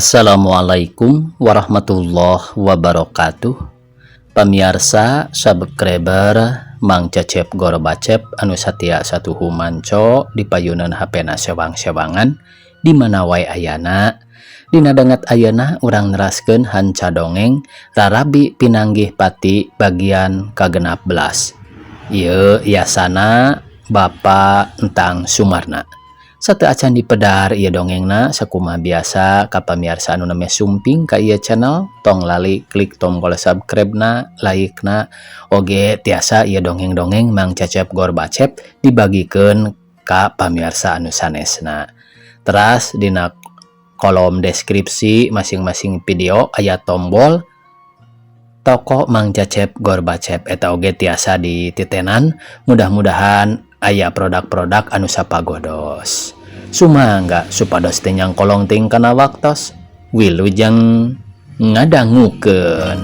Assalamualaikum warahmatullahi wabarakatuh. Pamiarsa subscriber Mang Cecep Gorbacep anu satia satuhu manco di payunan HP na sewang-sewangan di mana wae ayana. Dina danget ayeuna urang neraskeun hanca dongeng Rarabi Pinanggih Pati bagian ka-16. Ieu yasana Bapak Entang Sumarna. Sateuacan dipedar ieu dongengna, sakumaha biasa ka pamiarsa anu namanya sumping ka ieu channel, tong lali klik tombol subscribe na, like na, oge tiasa ieu dongeng-dongeng Mang Cecep Gorbacep dibagikeun ka pamiarsa anu sanesna. Teras dina kolom deskripsi masing-masing video aya tombol toko Mang Cecep Gorbacep, eta oge tiasa dititenan, mudah-mudahan aya produk-produk anu sapagodos. Sumangga supados teu nyangkolong ting kana waktos. Wilujeng ngadangukeun.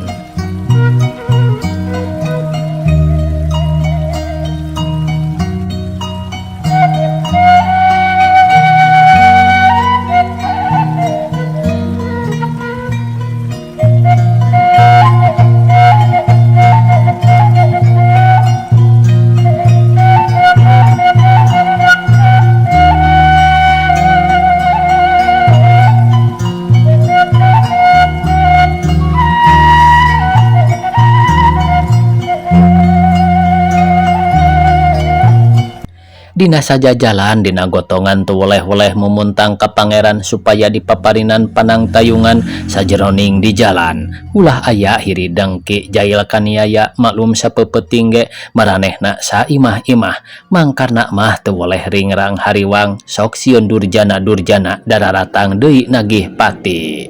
Dina sajajalan dina gotongan tu weleh-weleh mumuntang ka pangeran supaya dipaparinan panangtayungan sajeroning di jalan. Ulah aya hiri dengki jail kaniaya, maklum sapeupeting ge maranehna saimah-imah, mangkarna mah teu weleh ringrang hariwang, sok sieun durjana-durjana dararatang deui nagih pati.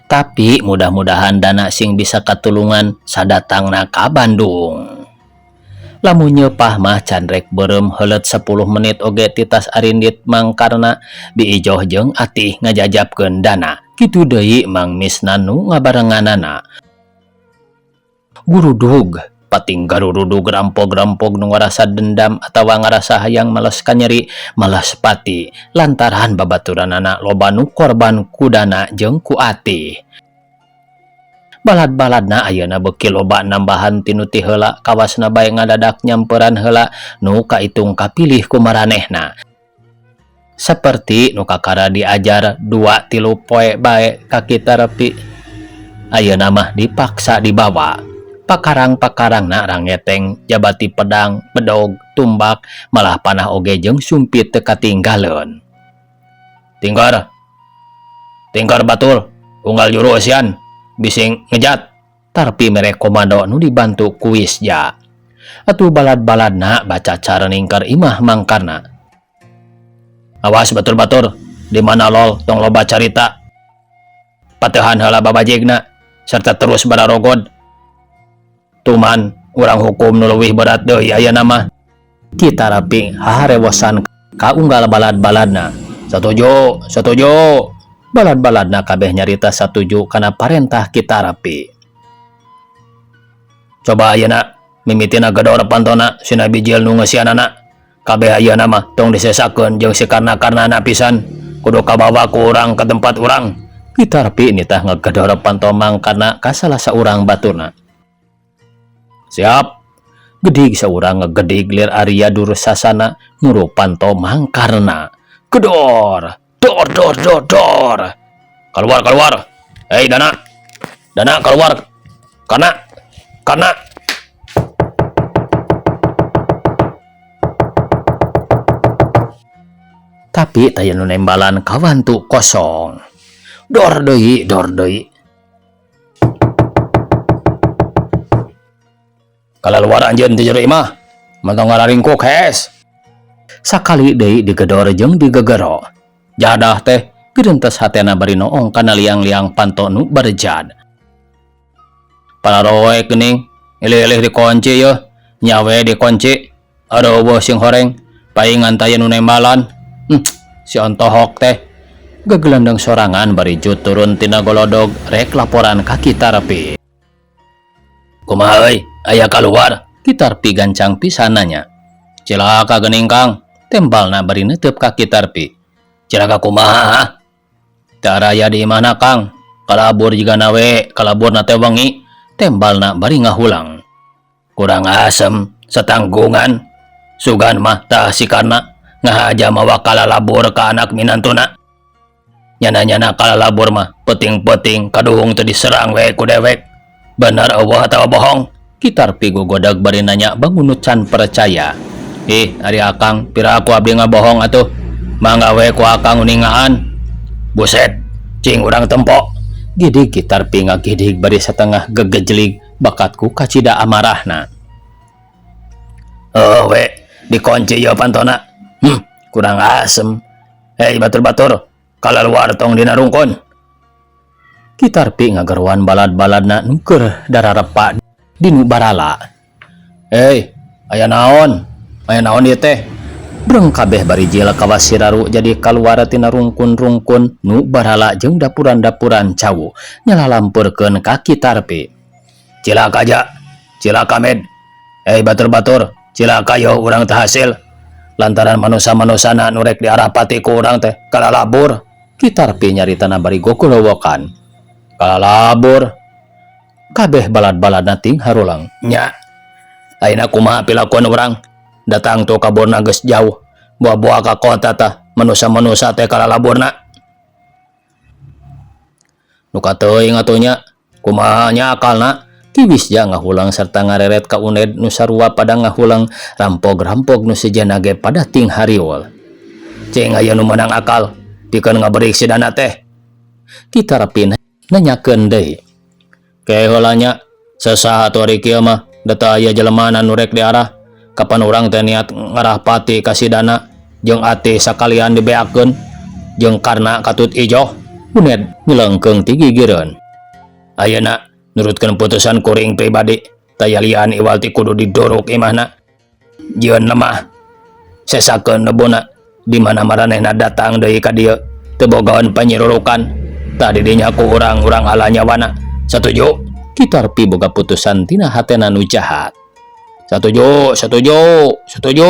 Tapi mudah-mudahan dana sing bisa katulungan sadatangna ka Bandung. Lamun nyeupah mah can rek beureum heuleut 10 menit oge titas arindit, mangkarna Biijoh jeung Atih ngajajabkeun dana. Kitu deui Mang Misnan nu ngabarenganana. Gurudug pating garurudug rampog-rampog nu ngarasa dendam atawa ngarasa hayang males kanyeri malas pati lantaran babaturanana loba nu korban ku dana jeung ku Atih. Balad-baladna ayeuna beuki loba nambahan tinu ti heula, kawasna bae ngadadak nyamperan heula nu kaitung kapilih ku maranehna. Saperti nu kakara diajar 2-3 poe bae ka Kitarapi. Ayeuna mah dipaksa dibawa. Pakarang-pakarangna rangeteng jabati pedang, bedog, tumbak, malah panah oge jeung sumpit teu katinggaleun. Tinggar. Tinggar batur, unggal juru eusian. Bising ngejat. Tarpi mere komando nu dibantu ku Wisja. Atuh balad-baladna baca cara ningkar imah mangkarna. Awas batur-batur, di mana lol tong loba carita. Pateuhan heula babajegna serta terus bararogod. Tuman urang hukum nu leuwih berat deui ayeuna mah. Kitarapi haharewosan ka unggal balad-baladna. Satuju, satuju. Balad-baladna kabeh nyarita satuju kana parentah Kitarapi. Coba ayeuna mimitina gedor pantona sina bijil nu ngeusianana. Kabeh ayeuna mah tong disesakeun jeung si karna-karnana pisan. Kudu kabawa ku urang ka tempat urang. Kitarapi nitah ngegedor panto mangkana ka salah saurang baturna. Siap. Gedig saurang ngegedig lir Arya Dursasana nguru panto mangkarna. Gedor. Dor dor dor dor. Keluar keluar. Hei Dana. Dana keluar. Karena karena tapi taya nu nembalan kawantu kosong. Dor deui, dor deui. Kalaluar anjeun ti jero imah. Mantong ngararingkuk hes. Sakali deui digedor jeung digegero. Jadah teh gerentes hatena bari noong kana liang-liang panto nu barejad. Pararoek geuning, ilih-ilih dikunci yeuh, nyawe dikunci. Aduh eueuh sing horeng, paingan taya nu nembalan. Si ontohok teh. Gegelendeng sorangan bari jut turun tina golodog rek laporan ka Kitarpi. Kumaha euy, aya kaluar? Kitarpi gancang pisan nanya. Cilaka geuning Kang, tembalna bari neuteub ka Kitarpi. Cilaka kumaha? Teu araya di imahna Kang, kalabur jigana we, kalaburna teh wengi, tembalna bari ngahulang. Kurang asem, satanggungan. Sugan mah tah si Karna ngahaja mawa kalalabur ka anak minantuna. Nyana-nyana kalalabur mah peuting-peuting kaduhung teu diserang we ku dewek. Bener eueuh atawa bohong? Ki Tarpi gogodag bari nanya bangun nu can percaya. Ih, ari Akang, piraku abdi ngabohong atuh. Mangga we ku Akang uningaan. Buset, cing urang tempo. Gidig Ki Tarpi ngagidig bari satengah gegejlig bakat ku kacida amarahna. Oh we, dikunci ieu pantona. Kurang asem. Hei batur-batur, kalaluar tong dina rungkun. Ki Tarpi ngageroan balad-baladna nu keur dararepa dinu barala. Hei, aya naon? Aya naon ieu teh? Breng kabeh barijil kawas siraru jadi kaluar tina rungkun-rungkun nu barala jeung dapuran-dapuran cau nyalalampeurkeun ka Ki Tarpi. Cilaka ja, cilaka Med. Hei batur-batur, cilaka yo urang teu hasil. Lantaran manusa-manusana nu rek diarapati ku urang teh kalalabur. Ki Tarpi nyaritana bari gogolowokan. Kalalabur. Kabeh balad-baladna ting harulang. Nya. Ayeuna kumaha pilakuan urang? Datang tuh kaburna geus jauh. Buah-buah ka kota tah manusa-manusa teh kalalaburna. Nu kateuing atuh nya, kumaha nya akalna? Ki Wisja ngahulang serta ngareret ka Uned nu sarua pada ngahulang rampog-rampog nu sejenna ge pada ting hariul. Cing aya nu meunang akal pikeun ngaberik sidana teh. Ki Tarpi nanyakeun deui. Ke heula nya, sesah atuh ari kieu mah, da teu aya jelemana nu rek diarah. Kapan urang teh niat ngarahpati ka sidana jeung ati sakalian dibeakeun jeung karna katut ijoh. Uned nyelengkeung ti gigireun. Ayeuna nurutkeun putusan kuring pribadi, tayalian iwal ti kudu didorok imahna. Jieun lemah, sesakeun nebuna, di mana maranehna datang deui ka dieu teu bogaeun panyirurukan. Tah di dinya ku urang-urang ala nyawana. Satuju? Ki Tarpi boga putusan tina hatena nu jahat. Satuju, satuju, satuju.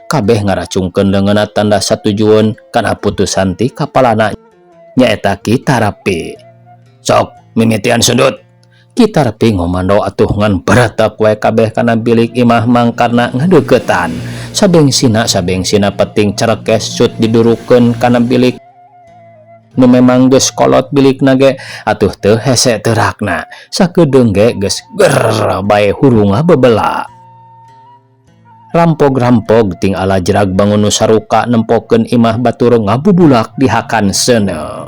Kabeh ngaracungkeun leungeunna tanda satujueun kana putusan ti kapalana nyaeta Ki Tarpi. Sok mimitian sundut. Ki Tarpi ngomando atuh ngan baratak we kabeh kana bilik imah mangkarna ngadeuketan. Sabengsina peting cerekes cut didurukeun kana bilik nu memang geus kolot bilikna ge atuh teu hese teurakna. Sakedeung ge geus ger bae hurunga bebela. Rampog-rampog ting ala jerag bangun nu saruka nempokeun imah batur ngabubulak dihakan seuneu.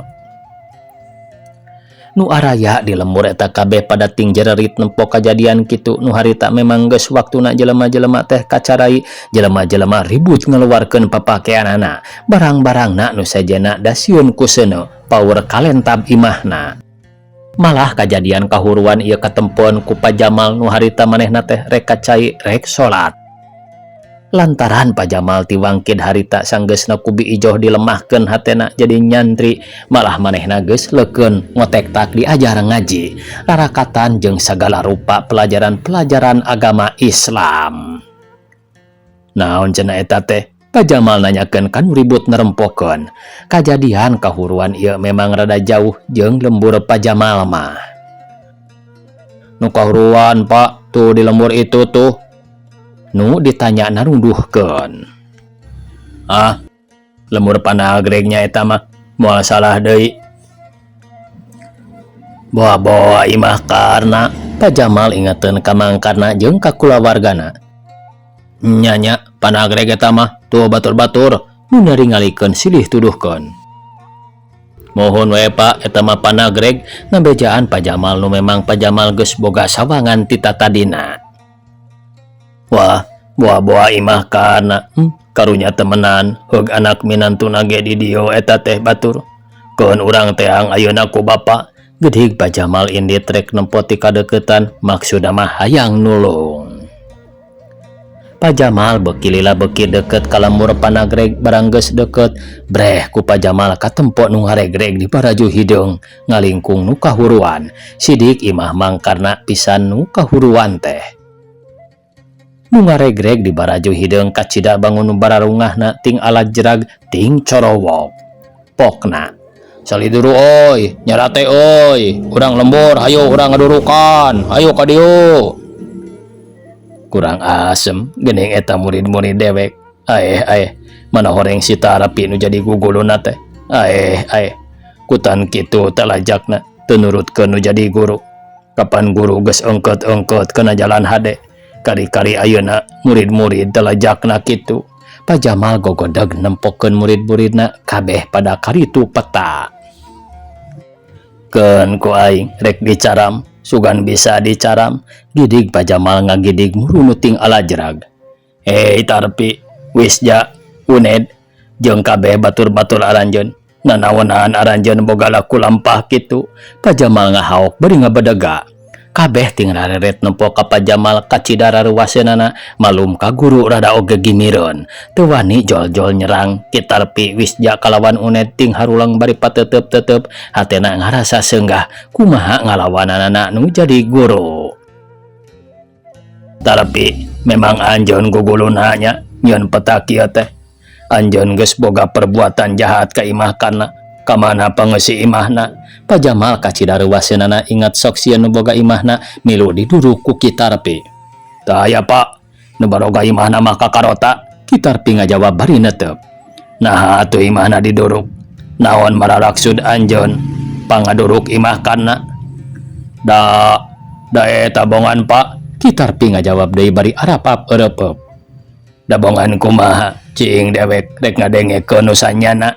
Nu araya di lembur eta kabeh pada ting jererit nempo kajadian kitu nu harita memang geus waktuna jelema-jelema teh kacarai, jelema-jelema ribut ngaluarkeun papakeanana, barang-barangna nu sejenna da sieun ku seuneu paur kalentab imahna. Malah kajadian kahuruan ieu katempon ku Pajamal nu harita manehna teh rek ka cai rek salat. Lantaran Pajamal ti wangkid harita sanggeusna ku Bi Ijoh dilemahkeun hatena jadi nyantri, malah manehna geus leukeun ngotektak diajar ngaji, rarakatan jeung sagala rupa pelajaran-pelajaran agama Islam. Naon cenah eta teh? Pajamal nanyakeun ka nu ribut nerempokeun. Kajadian kahuruan ieu memang rada jauh jeung lembur Pajamal mah. Nu kahuruan Pak, tuh di lembur itu tuh. Nu ditanya narungduhkeun. Ah, lembur panagregnya eta mah moal salah deui. Boa-boa imah karna Pajamal ingeteun ka mangkarna jeung ka kulawargana. Nya nya panagreg eta mah tuh batur-batur nu naringalikeun silih tuduhkeun. Mohon we Pak eta mah panagreg ngabejaan Pajamal nu memang Pajamal geus boga sawangan ti tatadina. Wah, boa-boa imah karna karunya temenan heug anak minantuna ge di dieu eta teh batur. Keun urang teang ayeuna ku bapa. Gedig Pajamal indit rek nempo ti kadeukeutan maksudna mah hayang nulung. Pajamal beuki lila beuki deukeut ka lembur panagreg barang geus deukeut breh ku Pajamal katempo nu ngaregreg di baraju hideung ngalingkung nu kahuruan. Sidik imah mangkarna pisan nu kahuruan teh. Nu ngaregreg di baraju hideung kacida bangun nu bararungahna ting ala jerag ting corowok. Pokna Saliduru oi, nyarate oi, urang lembur, hayu urang ngadurukan, hayu ka dieu. Kurang asem geuning eta murid-murid dewek. Aeh aeh, mana horeng si Tarpi nu jadi guguluna teh. Aeh aeh, kutan kitu talajakna teu nurutkeun nu jadi guru. Kapan guru geus eungkeut-eungkeut kana jalan hade. Kari-kari ayeuna murid-murid talajakna kitu. Pak Jamal gogodeg nempokeun murid-muridna kabeh pada karitu peta. Keun ku aing rek dicaram, sugan bisa dicaram, gidig Pak Jamal ngagidig murunuting alajrag. Hei Tarpi, Wisja, Uned, jeung kabeh batur-batur aranjeun. Nanaonan aranjeun boga laku lampah kitu. Pak Jamal ngahaok bari ngabedega. Kabeh ting rareret nempo ka Pak Jamal kacida raruwaseunana malum ka guru rada oge gimireun. Teu wani jol-jol nyerang Ki Tarpi Wisja kalawan Uned ting harulang bari pateuteup-teuteup hatena ngarasa seunggah kumaha ngalawananana nu jadi guru. Tarpi memang anjeun guguluna nya nyieun peta kieu teh. Anjeun geus boga perbuatan jahat ka imah kana. Kamana pangeusi imahna? Pak Jamal kacida reuwaseunana ingat sok sieun nu boga imahna milu diduruk ku Ki Tarpi. Teu aya Pak, nu baroga imahna mah kakarota. Ki Tarpi ngajawab bari netep. Naha atuh imahna diduruk? Naon mararaksud anjeun pangaduruk imah kana? Da da eta bongan Pak. Ki Tarpi ngajawab deui bari arapap eureupeup. Da bongan kumaha cing dewek rek ngadengekeun nu sanyana.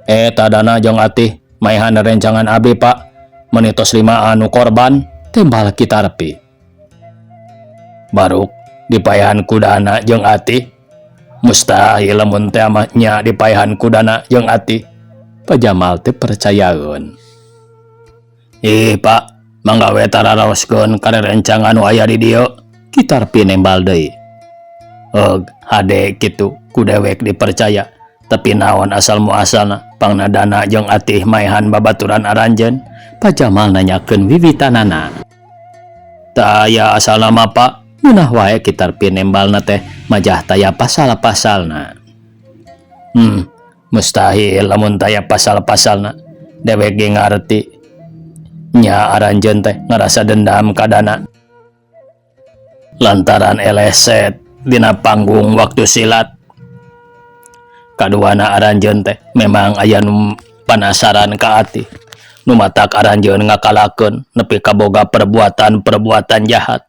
Eta dana jeung atih maehan rencangan abdi Pak, meuni tos lima anu korban tembal Ki Tarpi. Baruk dipaehan ku dana jeung atih, mustahil lamun teh mah nya dipaehan ku dana jeung atih. Pak Jamal teu percayaeun. Ih Pak, mangga we tararaoskeun ka rerencangan nu aya di dieu. Ki Tarpi nembal deui. Heug, hade kitu ku dewek dipercaya. Tapi naon asal muasalna pangna dana jeung atih maehan babaturan aranjeun? Pak Jamal nanyakeun wiwitanana. Teu aya asalna mah Pak, ngeunah wae Ki Tarpi nembalna teh majah taya pasal-pasalna. Mustahil lamun taya pasal-pasalna. Dewek ge ngarti. Nya aranjeun teh ngarasa dendam ka dana. Lantaran eleset dina panggung waktu silat. Kaduana aranjeun teh memang aya nu panasaran ka atih. Nu matak aranjeun ngakalakeun nepi ka boga perbuatan-perbuatan jahat.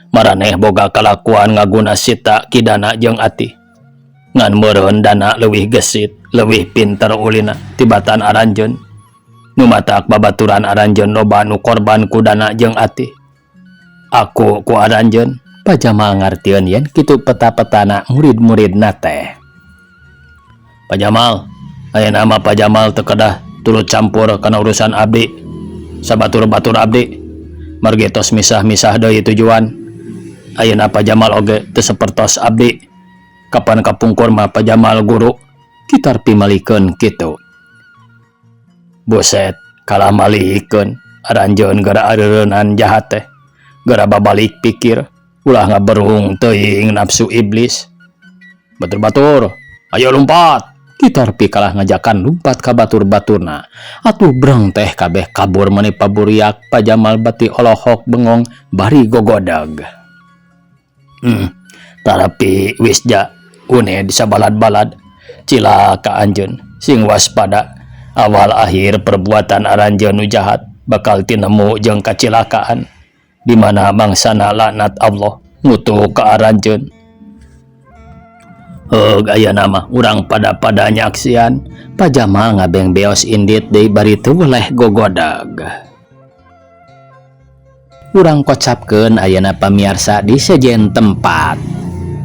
Maraneh boga kalakuan ngaguna sita kidana jeung atih. Ngan meureun dana leuwih gesit, leuwih pinter ulina tibatan aranjeun. Nu matak babaturan aranjeun loba nu korban ku dana jeung atih. Aku ku aranjeun, Pak Jamal ngartieun yen kitu peta-petana murid-muridna teh. Pak Jamal, ayeuna mah Pak Jamal teu kedah turut campur kana urusan abdi. Sabatur-batur abdi margi tos misah-misah deui tujuan. Ayeuna Pak Jamal oge teu sapertos abdi. Kapan kapungkur mah Pak Jamal guru, Ki Tarpi malikeun kitu. Buset, kalah malikeun aranjeun gara areureunan jahat teh. Gara babalik pikir, ulah ngaberung teuing nafsu iblis. Batur-batur, ayo lompat. Ki Tarpi kalah ngajakan lumpat ka batur-baturna. Atuh breng teh kabeh kabur meuni paburiak. Pak Jamal bati olohok bengong bari gogodag. Tarapi Wisja Uned sabalad-balad cilaka anjeun sing waspada awal akhir perbuatan aranjeun nu jahat bakal tinemu jeung kacilakaan di mana mangsana laknat Allah ngutuk ka aranjeun. Heug ayeuna mah urang pada-pada nyaksian. Pak Jamal ngabeng beos indit deui bari teu weleh gogodag. Urang kocapkeun ayeuna pamiarsa di sejen tempat.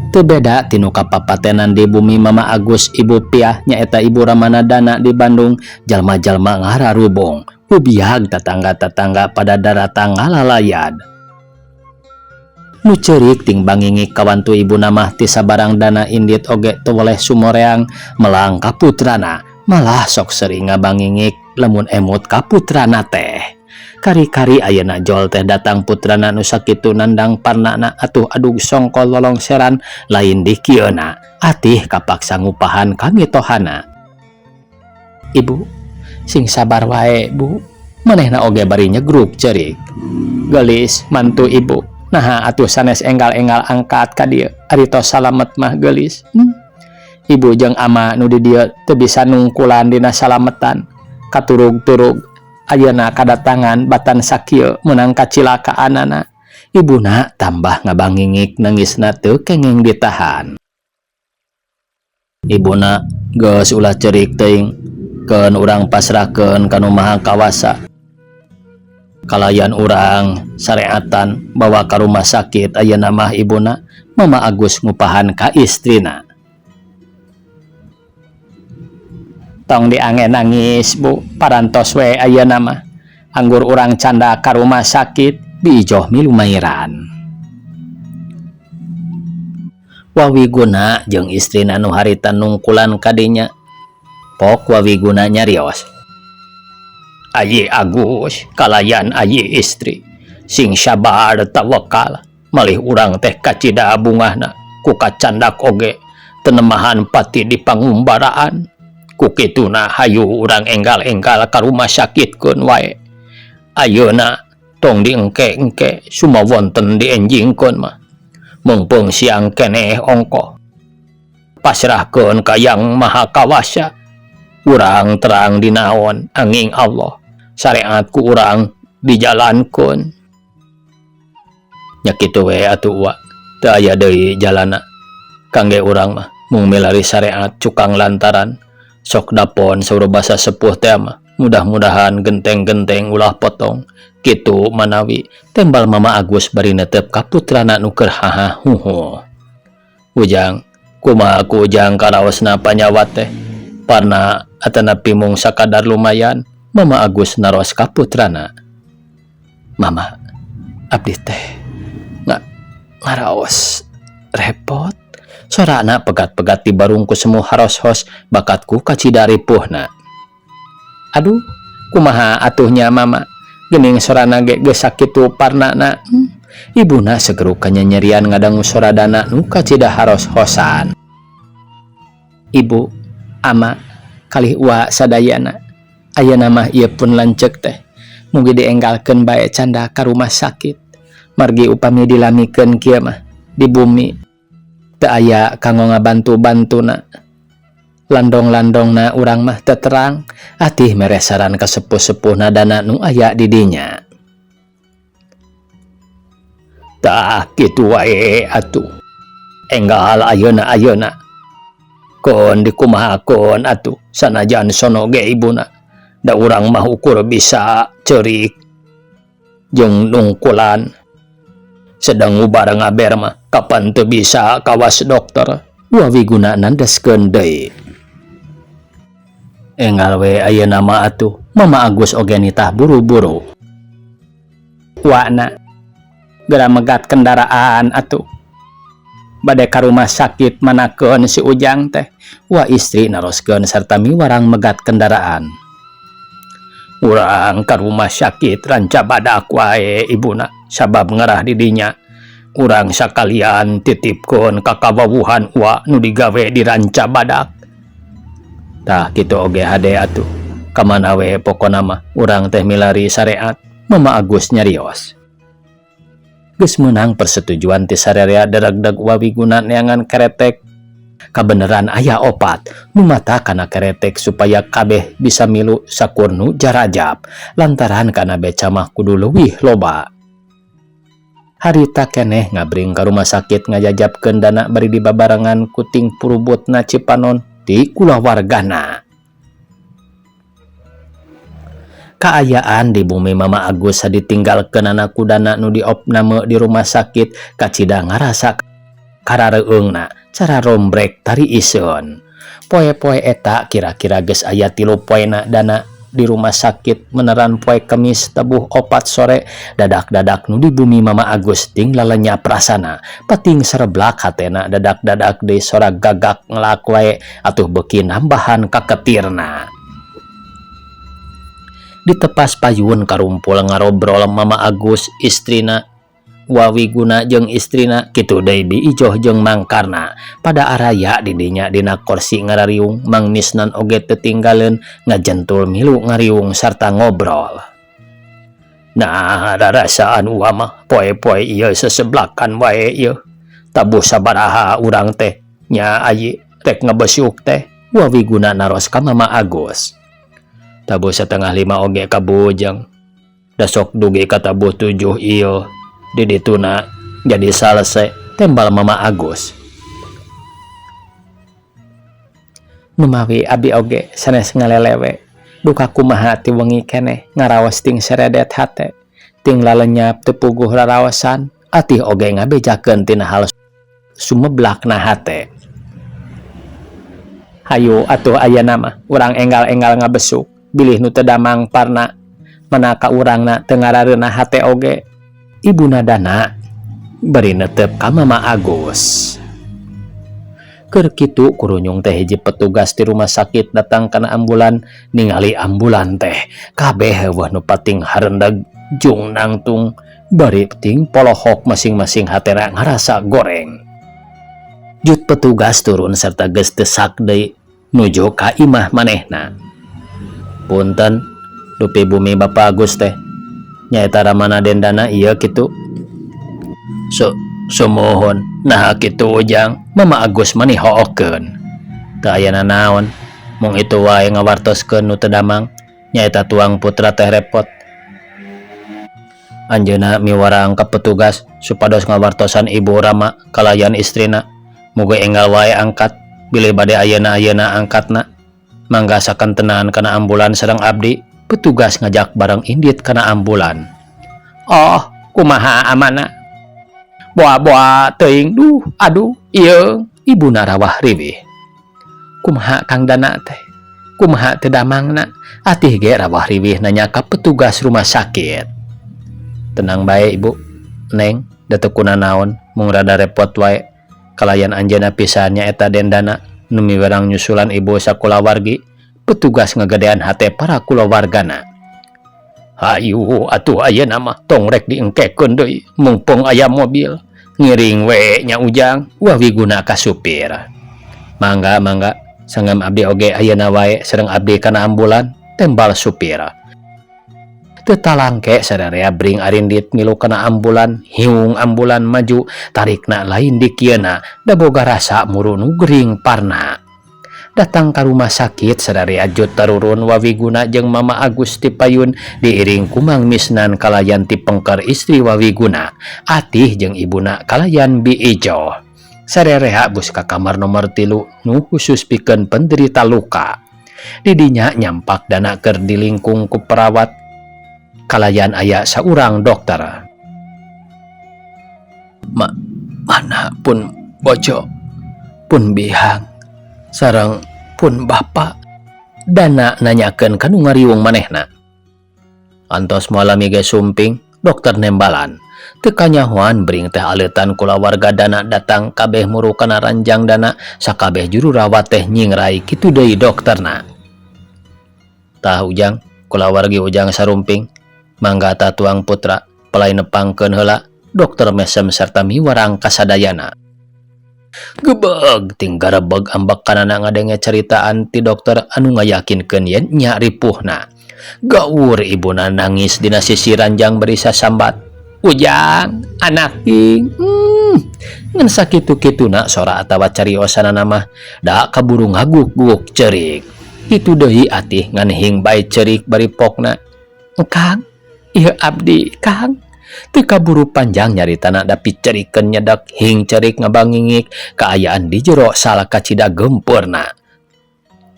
Teu beda tinu kapapatenan di bumi Mama Agus Ibu Piah nyaeta Ibu Ramana Dana di Bandung, jalma-jalma ngararubung. Ubiag tetangga-tetangga pada daratang ngalalayad. Nu ceurik ting bangingik kawantu ibuna mah ti sabarang dana indit oge teu weleh sumoreang melang ka putrana, malah sok sering ngabangingik lamun emut ka putrana teh. Kari-kari ayeuna jol teh datang putrana nu sakitu nandang parnana atuh adug songkol lolongseran lain di kieuna atih kapaksa ngupahan ka mitohana. Ibu, Sing sabar wae, Bu. Manehna oge bari nyegruk ceurik. Geulis mantu ibu. Naha atuh sanes enggal-enggal angkat ka dieu. Ari tos salamet mah geulis. Ibu jeung ama nu di dieu teu bisa nungkulan dina salametan. Katurug-turug ayeuna kadatangan batan sakieu meunang kacilakaanana. Ibuna tambah ngabangingik nangisna teu kenging ditahan. Ibuna geus ulah ceurik teuing. Keun urang pasrahkeun ka Nu Maha Kawasa. Kalayan urang sareatan bawa ka rumah sakit ayeuna mah ibuna. Mama Agus ngupahan ka istrina. Tong diange nangis bu, parantos we ayeuna mah. Anggur urang candak ka rumah sakit, Bi Ijoh milumairan. Wawiguna jeung istrina nu harita nungkulan ka dinya. Pok Wawiguna nyarios. Ayi Agus, kalayan ayi istri. Sing sabar tawakal, malih urang teh kacida bungahna ku kacandak oge tenemahan pati di pangumbaraan. Ku kituna hayu urang enggal-enggal ka rumah sakitkeun wae. Ayeuna tong diengke-engke suma wonten dienjingkeun mah. Meungpeung siang keneh ongkoh. Pasrahkeun ka Yang Maha Kawasa. Urang terang dinaon anging Allah. Syariat ku urang dijalankeun. Nya kitu we atuh Uwa. Teu aya deui jalana. Kangge urang mah mung milari syariat cukang lantaran sok dapon saur basa sepuh teh mah mudah-mudahan genteng-genteng ulah potong kitu manawi tembal Mama Agus bari netep ka putrana nu keur haha huhu. Ujang, kumaha ku Ujang karaosna panyawa teh? Parna atanapi mung sakadar lumayan? Mama Agus naros ka putrana. Mama, abdi teh ngaraos repot. Sorana pegat-pegat dibarung ku semu haros-hos bakat ku kacida ripuhna. Aduh, kumaha atuhnya Mama? Geuning sorana ge geus sakitu parnana. Ibuna segeru kanyanyerian ngadangu soradana nu kacida haros-hosan. Ibu, ama, kalih uwa sadayana. Ayeuna mah ieu pun lanceuk teh. Mugi dienggalkeun bae canda ka rumah sakit. Margi upami dilamikeun kieu mah di bumi teu aya kanggo ngabantu-bantuna. Landong-landongna urang mah teu terang, atih mere saran ka sepuh-sepuhna dana nu aya di dinya. Tah kitu wae atuh. Enggal ayeuna-ayeuna. Keun dikumahakeun atuh sanajan sono ge ibuna. Da urang mah ukur bisa ceurik jeung nungkulan. Sedang ubar ngaber mah kapan teu bisa kawas dokter. Wawiguna nandeskeun deui. Enggal we ayeuna mah atuh, Mama Agus oge nitah buru-buru. Wana geura megat kendaraan atuh. Bade ka rumah sakit manakeun si Ujang teh. Wa istri naroskeun sarta miwarang megat kendaraan. Urang ka rumah sakit ranca badak wae ibuna sabab ngarah di dinya. Urang sakalian titipkeun ka kawawuhan wa nu digawe di ranca badak. Tah kitu oge hade atuh. Kamana we pokona mah urang teh milari sareat. Mama Agus nyarios. Geus meunang persetujuan ti sarerea deregdeg wawiguna neangan keretek. Kabeneran aya opat nu mata kana keretek supaya kabeh bisa milu sakur nu jarajab lantaran kana beca mah kudu leuwih loba. Harita keneh ngabring ka rumah sakit ngajajabkeun dana bari dibabarengan ku ting purubutna Cipanon ti kulawargana. Kaayaan di bumi Mama Agus saditinggalkeunana ku dana nu diopname di rumah sakit kacida ngarasa karareueungna cara rombrek tari iseun. Poe-poe eta kira-kira geus aya 3 poena dana di rumah sakit meneran poe Kemis tebuh 4 sore dadak-dadak nu di bumi Mama Agus ting lalenyap rasana pating sereblak hatena dadak-dadak deui sora gagak ngelak wae atuh beuki nambahan kaketirna. Ditepas payun karumpul ngarobrol Mama Agus istrina Wawiguna jeung istrina kitu deui Bi Ijoh jeung Mang Karna pada araya di dinya dina korsi ngarariung. Mang Misnan oge teu tinggaleun ngajentul milu ngariung sarta ngobrol. Nah, rarasaan uwa mah poe-poe ieu seseblakan wae ieu. Tabuh sabaraha urang teh nya ayi rek ngebesuk teh? Wawiguna naros ka Mama Agus. Tabuh 4.30 oge kabujeng. Da sok dugi ka tabuh 7 ieu di dituna jadi salese, tembal Mama Agus. Numawi abi oge sanes ngalelewe duka kumaha ti wengi keneh ngaraos ting seredet hate ting lalenyap teu puguh raraosan. Atih oge ngabejakeun tina hal sumeblakna hate. Hayu atuh ayeuna mah urang enggal-enggal ngabesuk bilih nu teu damang parna mana ka urangna teu ngarareunah hate oge, ibuna Dana bari netep ka Mama Agus. Keur kitu kurunyung teh hiji petugas di rumah sakit datang kana ambulan. Ningali ambulan teh kabeh eueuh nu pating harendeg jung nangtung bari ting polohok, masing-masing hatena ngarasa goreng. Jut petugas turun serta geus teu sak deui nuju ka imah manehna. Punten, dupi bumi Bapak Agus teh nyaeta ramana dendana ieu kitu? So sumuhun. Nah kitu Ujang, Mama Agus mani hookeun. Teu aya nanaon, mung itu wae ngawartoskeun nu teu damang nyaeta tuang putra teh repot. Anjeunna miwarang ka petugas supados ngawartosan ibu Rama kalayan istrina. Muga enggal wae angkat bilih bade ayeuna-ayeuna angkatna. Mangga sakantenan kana ambulan sareng abdi, petugas ngajak bareng indit kana ambulan. Oh, kumaha amana? Boa-boa teuing, duh, aduh, ieu ibuna rawah riwih. Kumaha Kang Dana teh? Kumaha teu damangna? Atih ge rawah riwih nanya ka petugas rumah sakit. Tenang bae Ibu, Neng, da teu kunanaon, mung rada repot wae. Kalayan anjeunna pisan nyaeta dendana nu miwerang nyusulan ibu sakulawargi, petugas ngagedean hate para kulawargana. Hayu atuh ayeuna mah tong rek diengkekeun deui mumpung aya mobil. Ngiring we nya Ujang, wawiguna ka supir. Mangga mangga, sanggam abdi oge ayeuna wae sareng abdi kana ambulan, tembal supir. Teu talangke sararea bring arindit milu kana ambulan, hiung ambulan maju, tarikna lain dikieuna da boga rasa muru nu gering parna. Datang ka rumah sakit sararea jut tarurun Wawiguna jeung Mama Agus ti payun diiring ku Mang Misnan kalayan ti pengker istri Wawiguna, Atih jeung ibuna kalayan Bi Ijoh. Sarerea bus ka kamar nomor 3 nu khusus pikeun penderita luka. Di dinya nyampak Dana keur dilingkung ku perawat kalayan aya saurang dokter. Mana pun bojo, pun bihang, sareng pun bapa? Dana nanyakeun ka nu ngariung manehna. Antos moal lami ge sumping, dokter nembalan. Teu kanyahoan bring teh aleutan kulawarga Dana datang kabeh muru kana ranjang Dana, sakabeh juru rawat teh nyingrai kitu deui dokterna. Tah Ujang, kulawargi Ujang sarumping. Mangga tah tuang putra, palai nepangkeun heula, dokter mesem serta miwarang kasadayana. Gebeg ting garebeg ambekanana ngadenge caritaan ti dokter anu ngayakinkeun yen nya ripuhna. Gaur ibuna nangis dina sisi ranjang bari sasambat. Ujang, anak ing. Ngan sakitu-kituna sora atawa cariosanana mah da kaburu ngaguk-guk ceurik. Kitu deui Atih ngan hing bae ceurik bari pokna. Kang, ieu abdi, Kang. Teu kaburu panjang nyaritana da picerikeun nyedak hing cerik ngabangingik kaayaan di jero sala kacida gempeurna.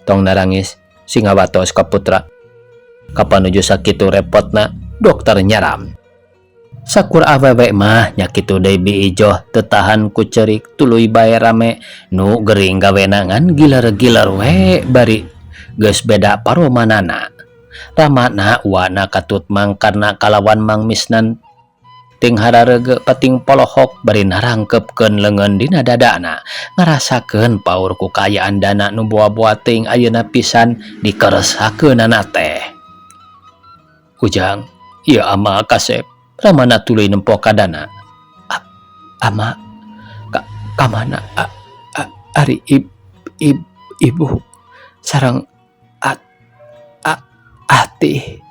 Tong narangis, sing ngawatos ka putra. Kapan nuju sakitu repotna, dokter nyaram. Sakur awewe mah nya kitu deui Bi Ijoh teu tahan ku cerik tuluy bae rame nu gering gawena ngan giler-giler we bari geus beda paromanana. Ramana wana katut mangkarna kalawan Mang Misnan ting hararege pating polohok bari narangkepkeun leungeun dina dadana ngarasakeun paur ku kaayaan Dana nu boa-boa teuing ayeuna pisan dikeresakeunana teh. Ujang, ieu ama kasep, Ramana tuluy nempo ka Dana. Ama ka kamana a a ari ib ib ibu sareng at a atih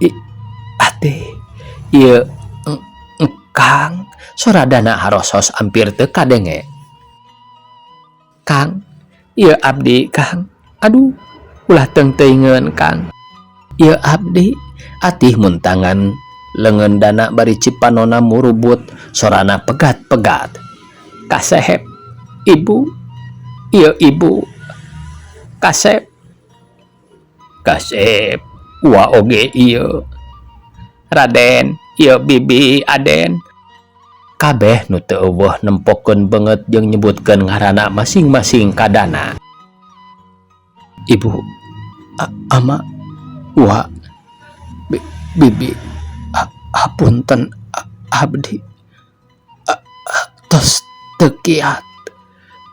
i atih ieu engkang sora Dana harosos ampir teu kadenge. Kang, ieu abdi Kang, aduh ulah teungteuingeun Kang, ieu abdi atih muntangan leungeun Dana bari cipanona murubut sorana pegat-pegat. Kasep, ibu, ieu ibu, kasep. Kasep, ua oge ieu. Raden, ieu bibi Aden. Kabeh nu teu eueuh nempokeun beungeut jeung nyebutkeun ngaranna masing-masing ka Dana. Ibu, ama, ua, bibi, hapunten abdi tos teu kiat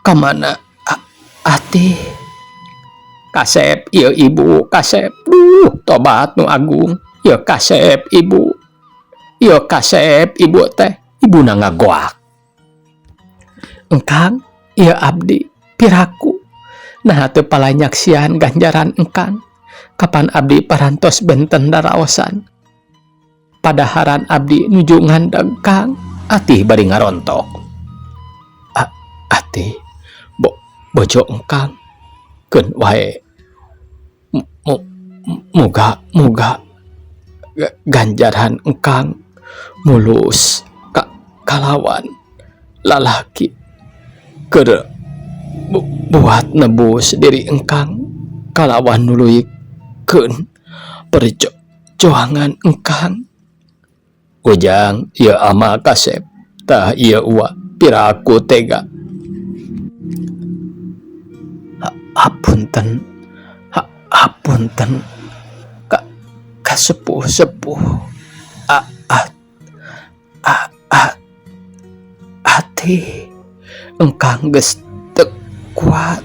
ka mana atih. Kasep ieu ibu, kasep, duh tobat nu agung, ieu kasep ibu, ieu kasep ibu teh, ibuna ngagoak. Engkang, ieu abdi, piraku, naha teu palanyaksian ganjaran engkang, kapan abdi parantos benten daraosan. Padaharan abdi nuju ngandeg Kang, atih bari ngarontok. Atih, bojo engkang, keun wae muga muga ganjaran engkang mulus kalawan lalaki keur buat nebus diri engkang kalawan nuluykeun perjuangan engkang. Ujang, ieu ama kasep, tah ieu ua, piraku tega. Hapunten, hapunten, ka sepuh-sepuh, a a a a atih engkang geus teu kuat.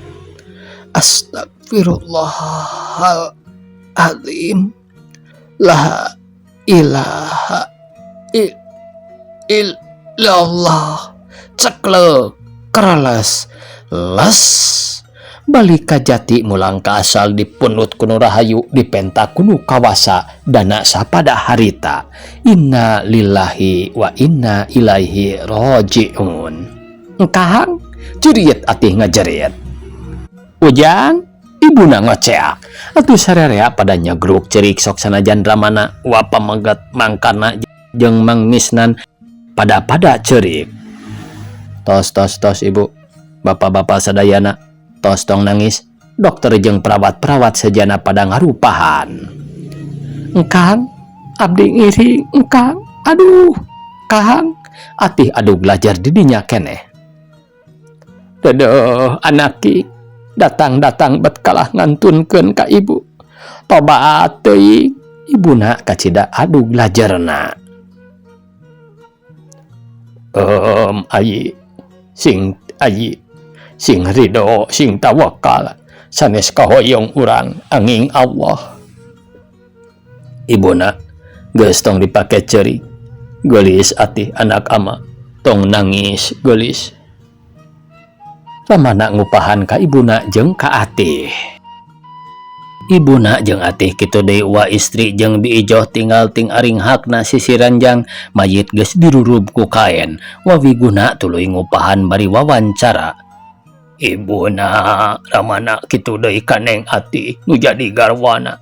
Astagfirullahaladzim, la ilaha illallah. Ceklek, kereles, les, balik ka jati mulang ka asal dipundut ku nu rahayu dipenta ku nu kawasa Dana sapada harita. Inna lillahi wa inna ilaihi rajiun. Engkang, curiet atih ngajerit. Ujang, ibuna ngoceak. Atuh sarerea pada nyegruk cerik sok sanajan ramana wa pameget mangkana jeung Mang Misnan pada-pada cerik. Tos tos tos ibu, bapak-bapak sadayana, tos tong nangis. Dokter jeung perawat-perawat sejana pada ngarupahan. Engkang, abdi ngiring, engkang, aduh, Kang, atih adug lajar didinya keneh. Dedeh anaki, datang-datang bet kalah ngantunkeun ka ibu. Tobat teuing, ibuna kacida adug lajarna. Ayi, sing ayi, sing ridho, sing tawakal, sanes kahoyong urang anging Allah. Ibuna, geus tong dipake ceurik, geulis atih anak ama, tong nangis geulis. Ramana ngupahan ka ibuna jeung ka atih. Ibuna jeung atih kitu deui wa istri jeung Bi Ijoh tinggal ting aringhakna sisi ranjang mayit geus dirurub ku kaen wawiguna tuluy ngupahan bari wawancara. Ibuna ramana kitu deui ka Neng Atih nu jadi garwana.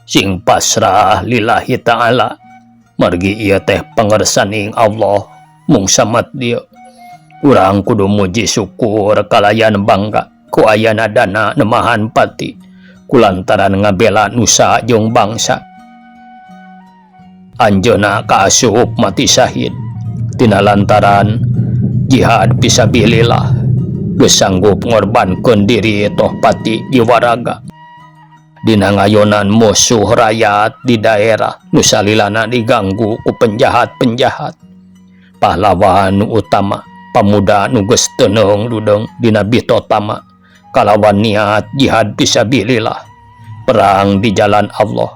Sing pasrah lillahi ta'ala margi ieu teh pangersaning Allah mung samat dieu. Urang kudu muji syukur kalayan bangga ku ayana dana nemahan pati kulantaran ngabela nusa jeung bangsa. Anjeunna kaasup mati syahid tina lantaran jihad fisabilillah geus sanggup ngorbankeun diri toh pati jiwaraga dina ngayonan musuh rakyat di daerah nu salilana diganggu ku penjahat-penjahat. Pahlawan nu utama pamuda nu geus teuneung ludeung dina bitotama kalawan niat jihad fisabilillah perang di jalan Allah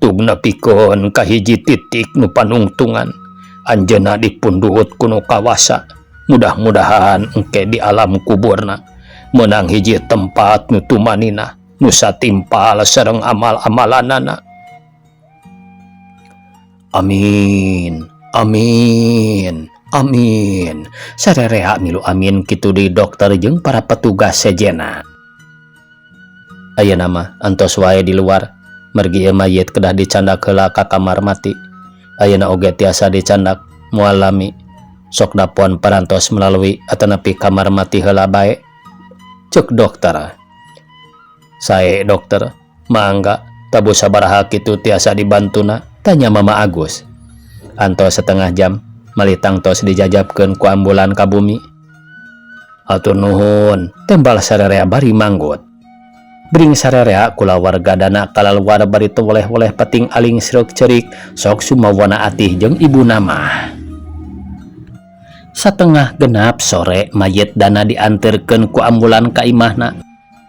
tug nepikeun ka hiji titik nu panungtungan Anjeunna dipunduhut ku nu kawasa. Mudah-mudahan engke di alam kuburna meunang hiji tempat nu tumaninah nu satimpal sareng amal-amalanana. Amin. Amin. Amin. Sarerea milu amin kitu deui dokter jeung para petugas sejenna. Ayeuna mah antos wae di luar margi ieu mayit kedah dicandak heula ka kamar mati. Ayeuna oge tiasa dicandak moal lami. Sok dapon parantos melalui atanapi kamar mati heula bae. Cek dokter. Sae dokter, mangga tabuh sabaraha kitu tiasa dibantuna? Tanya Mama Agus. Antos setengah jam malih tangtos dijajabkeun ku ambulan ka bumi. Hatur nuhun, tembal sarerea bari manggut. Bring sarerea kulawarga Dana kalaluar bari teweleh-weleh peting aling sreuk ceurik sok sumawana Atih jeung ibuna mah. Satengah genap sore mayit Dana dianterkeun ku ambulan ka imahna.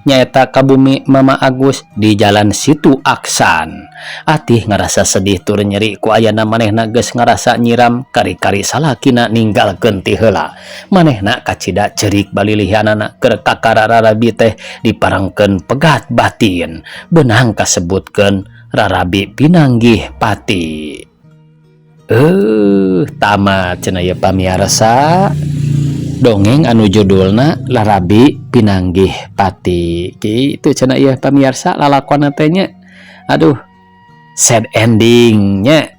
Nyaeta ka bumi Mama Agus di Jalan Situ Aksan. Atih ngarasa sedih tur nyeri ku ayana manehna geus ngarasa nyiram kari-kari salakina ninggalkeun ti heula. Manehna kacida ceurik balilihanana keur kakara rarabi teh diparengkeun pegat batin. Beunang kasebutkeun rarabi pinanggih pati. Tamat cenah ieu pamiarsa. Dongeng anu judulna Larabi Pinanggih Pati. Kitu cenah ieu pamiarsa lalakonna teh nya. Aduh, sad ending nya.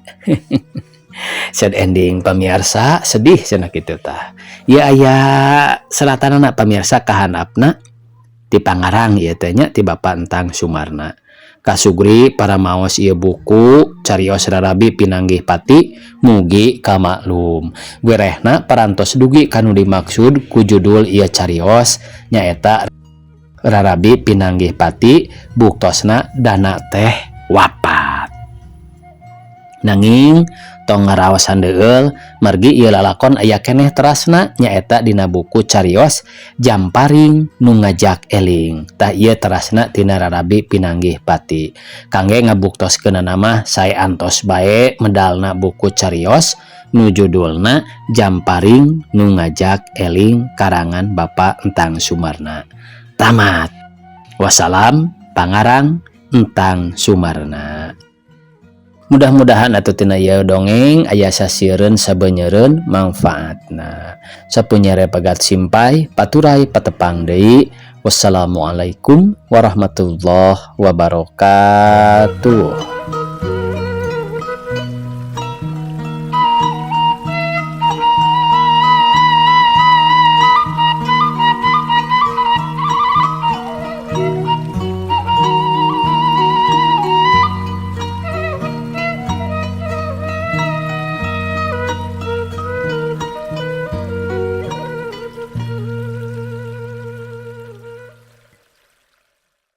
Sad ending pamiarsa, sedih cenah kitu tah. Ieu aya selatanana pamiarsa kahandapna ti Pangarang ieu teh nya ti Bapak Entang Sumarna. Kasugri para maos ieu buku carios Rarabi Pinanggih Pati mugi kamaklum. Gerehna parantos dugi kanu dimaksud ku judul ieu carios nyaeta Rarabi Pinanggih Pati buktosna Dana teh wapat. Nanging tong ngaraos handeueul margi ieu lalakon aya keneh terasna nyaeta dina buku carios Jamparing Nu Ngajak Eling. Tah ieu terasna tina Rarabi Pinanggih Pati. Kangge ngabuktoskeunana mah sae antos bae medalna buku carios nu judulna Jamparing Nu Ngajak Eling karangan Bapak Entang Sumarna. Tamat. Wassalam, Pangarang Entang Sumarna. Mudah-mudahan atuh tina ieu dongeng aya sasieureun sabeunyereun mangfaatna. Sapunyere pegat simpay paturay patepang deui. Wassalamualaikum warahmatullahi wabarakatuh.